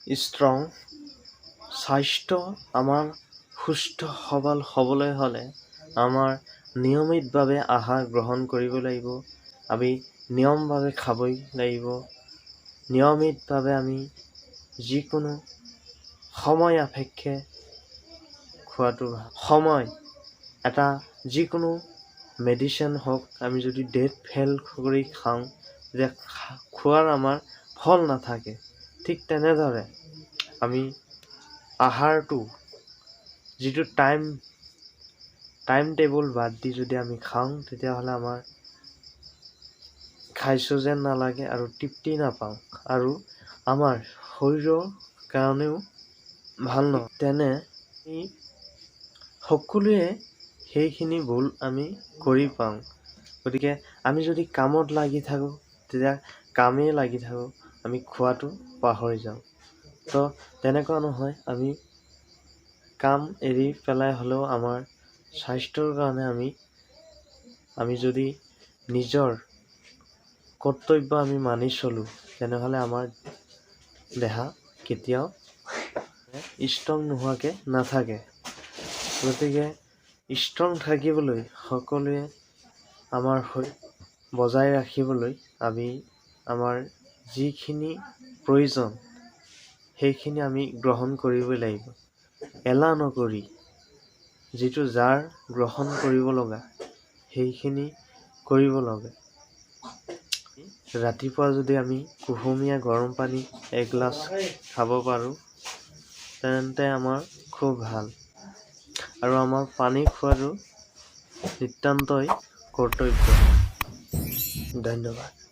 Strong. স্বাস্থ্য আমাৰ সুস্থ সবল হ'বলৈ হ'লে আমাৰ নিয়মিতভাৱে আহাৰ গ্ৰহণ কৰিব লাগিব। আমি নিয়মভাৱে খাবই লাগিব। নিয়মিতভাৱে আমি যিকোনো সময় সাপেক্ষে খোৱাটো ভাল। সময় এটা যিকোনো মেডিচিন হওক, আমি যদি ডেট ফেইল কৰি খাওঁ, তেতিয়া খোৱাৰ আমাৰ ফল নাথাকে। ঠিক তেনেদৰে আমি আহাৰটো যিটো টাইম টাইম টেবুল বাদ দি যদি আমি খাওঁ, তেতিয়াহ'লে আমাৰ খাইছোঁ যেন নালাগে আৰু তৃপ্তি নাপাওঁ আৰু আমাৰ শৰীৰৰ কাৰণেও ভাল নহয়। তেনে সকলোৱে সেইখিনি ভুল আমি কৰি পাওঁ। গতিকে আমি যদি কামত লাগি থাকোঁ, তেতিয়া কামেই লাগি থাকোঁ, আমি খোৱাটো পাহৰি যাওঁ। তো তেনেকুৱা নহয়, আমি কাম এৰি পেলাই হ'লেও আমাৰ স্বাস্থ্যৰ কাৰণে আমি যদি নিজৰ কৰ্তব্য আমি মানি চলোঁ, তেনেহ'লে আমাৰ দেহা কেতিয়াও ষ্ট্ৰং নোহোৱাকৈ নাথাকে। গতিকে ষ্ট্ৰং থাকিবলৈ সকলোৱে আমাৰ শৰীৰ বজাই ৰাখিবলৈ আমি আমাৰ যিখিনি প্ৰয়োজন, সেইখিনি আমি গ্ৰহণ কৰিবই লাগিব। এলাহ নকৰি যিটো যাৰ গ্ৰহণ কৰিব লগা, সেইখিনি কৰিব লাগে। ৰাতিপুৱা যদি আমি কুহুমীয়া গৰম পানী এগিলাচ খাব পাৰোঁ, তেন্তে আমাৰ খুব ভাল। আৰু আমাৰ পানী খোৱাটো নিতান্তই কৰ্তব্য। ধন্যবাদ।